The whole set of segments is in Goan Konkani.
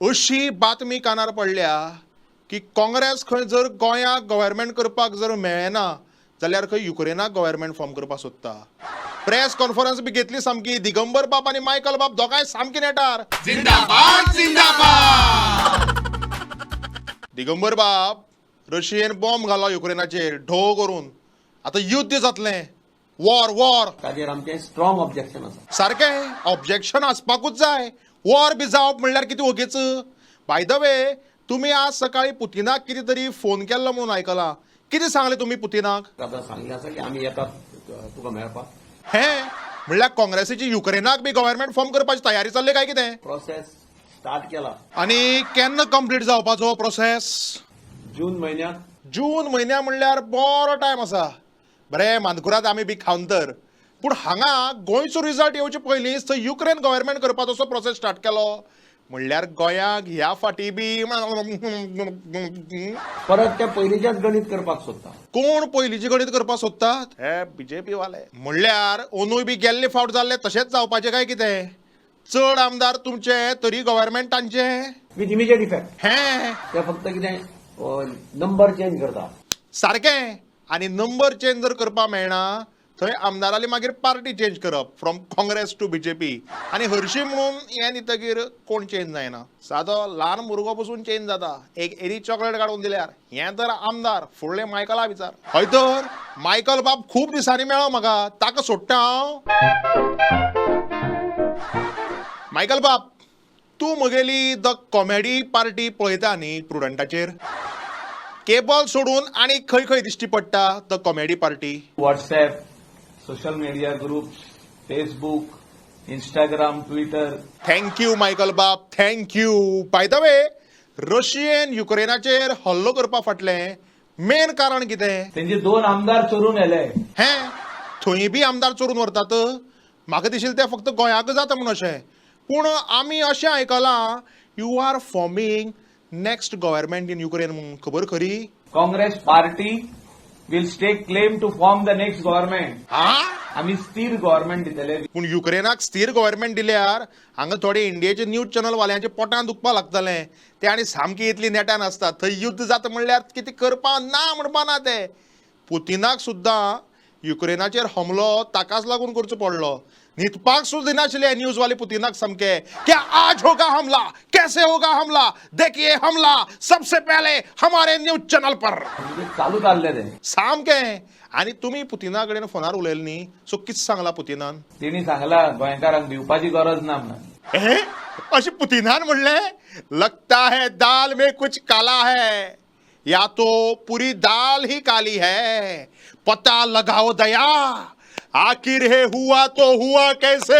अशी बातमी कानार पडल्या की काँग्रेस खंय जर गोंयाक गव्हर्मेंट करपाक जर मेळ्ळें ना जाल्यार खंय युक्रेनाक गव्हर्मेंट फॉर्म करपाक सोदता. प्रेस कॉन्फरन्स बी घेतली सामकी दिगंबर बाब आनी मायकल बाब दोगांय सामकी नेटार. जिंदाबाद जिंदाबाद. दिगंबर बाब, रशियेन बॉम्ब घालो युक्रेनाचेर ढो करून, आतां युद्ध जातलें, वॉर वॉर. ताजेर आमचें स्ट्रॉंग ऑब्जेक्शन आसा. सारकें ऑब्जेक्शन आसपाकूच जाय. वॉर बी जावप म्हणल्यार कितें ओगीच. बाय the way, तुमी आज सकाळी पुतिनाक कितें तरी फोन केल्लो म्हणून आयकलां. कितें सांगलें तुमी पुतिनाक? ताका सांगलें आसा की आमी येतात तुका मेळपाक. हे म्हणल्यार काँग्रेसीची युक्रेनाक बी गव्हर्मेंट फॉर्म करपाची तयारी चल्ली काय कितें? प्रोसेस स्टार्ट केला. आनी केन्ना कंप्लीट जावपाचो प्रोसेस? जून म्हयन्यात. जून म्हयन्या म्हणल्यार बरो टायम आसा. बरें मानकुराद आमी बी खावन तर. पूण हांगा गोंयचो रिजल्ट येवचे पयलींच थंय युक्रेन गव्हर्मेंट करपाचो असो प्रोसेस स्टार्ट केलो म्हणल्यार गोंयाक ह्या फाटी बी परत ते पयलींचेच गणीत करपाक सोदता. कोण पयलींचें गणीत करपाक सोदतात हे बीजेपी वाले. म्हणल्यार अंदूय बी गेल्ले फावट जाल्ले तशेंच जावपाचें काय कितें? चड आमदार तुमचे तरी गव्हर्मेंट तांचे. With immediate effect. हें ते फक्त कितें नंबर चेंज करता. सारकें. आनी नंबर चेंज जर करपाक मेळना थंय आमदाराली मागीर पार्टी चेंज करप फ्रॉम काँग्रेस टू बीजेपी. आनी हरशीं म्हणून हें दितकीर कोण चेंज जायना. सादो ल्हान भुरगो पसून चेंज जाता एक एरी चॉकलेट काडून दिल्यार. हें तर आमदार फुडलें मायकला विचार. हय तर मायकल बाब खूब दिसांनी मेळ्ळो म्हाका, ताका सोडटा हांव. मायकल बाब, तूं म्हगेली the comedy party पळयता न्ही प्रुडंटाचेर? केबल सोडून आनी खंय खंय दिश्टी पडटा the comedy party? WhatsApp, social media groups, Facebook, Instagram, Twitter. Thank you Michael बाब, thank you. By the way, रशियेन युक्रेनाचेर हल्लो करपा फाटलें मेन कारण कितें? तेंचे 2 आमदार चोरून व्हेले. हें थंय बी आमदार चोरून व्हरतात? म्हाका दिशिल्लें तें फक्त गोंयाक जाता म्हूण अशें. पूण आमी अशें आयकलां you are forming next government in Ukraine म्हूण. खबर खरी? Congress party will stake claim to form the next government. हा, आमी स्थिर गव्हर्मेंट दितले. पूण युक्रेनाक स्थिर गव्हर्मेंट दिल्यार हांगा थोडे इंडियेचे न्यूज चॅनल वाल्यांचे पोटान दुखपाक लागतलें. ते आनी सामकी इतली नेटान आसतात. थंय युद्ध जाता म्हणल्यार कितें करपा ना म्हणपा ना ते. पुतिनाक सुद्दां युक्रेनाचेर हमलो ताकाच लागून करचो पडलो. न्हिदपाक सुद्दां दिनाशिल्ले न्यूज वाले पुतिनाक सामके. क्या आज होगा हमला, कैसे होगा हमला, देखिए हमला सबसे पहले हमारे न्यूज चॅनल पर. म्हणजे चालूच आसलें तें. सामकें. आनी तुमी पुतिना कडेन फोनार उलयले न्ही, सो कितें सांगलां पुतिनान? तेणी सांगला गोंयकारांक भिवपाची गरज ना म्हणून. हे अशें पुतिनान म्हणलें? लगता है दाल में कुछ काला है, या तो पूरी दाल ही काली है. पता लगाओ दया, आखिर हे हुआ तो हुआ कैसे?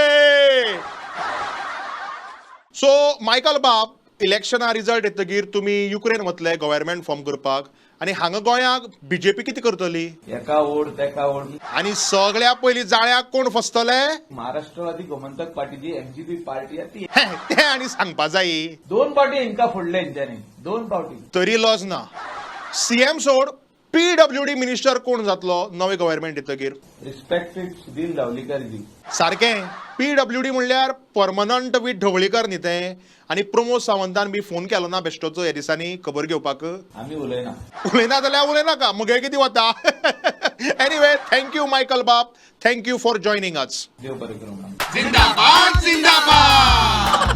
सो मायकल बाब, इलेक्शना रिजल्ट येतकीर तुमी युक्रेन वतले गव्हर्मेंट फॉर्म करपाक, आनी हांगा गोंयाक बीजेपी कितें करतली? एका ओढ तेका ओढ. आनी सगळ्या पयलीं जाळ्याक कोण फसतले? महाराष्ट्रवादी गोमंतक पार्टीची एमजीपी पार्टी आसा ती. हें तें आनी सांगपा जायी. 2 पावटी हिंका फोडले हेंच्यांनी, 2 पावटी. तरी लॉज ना. सीएम सोड, पीडब्ल्यूडी मिनिस्टर कोण जातलो नवे गव्हर्मेंट येतकीर? रिस्पेक्टेड सुधीर धावलीकर जी. सारकें. पीडब्ल्यूडी म्हणल्यार परमनंट विथ ढवळीकर न्ही तें. आनी प्रमोद सावंतान बी फोन केलो ना बेश्टोचो ह्या दिसांनी खबर घेवपाक? आमी उलयना. उलयना जाल्यार उलयनाका, मुगे कितें वता. एनिवे, thank you Michael बाब, thank you for joining us. देव बरें करूं. जिंदाबाद जिंदाबाद.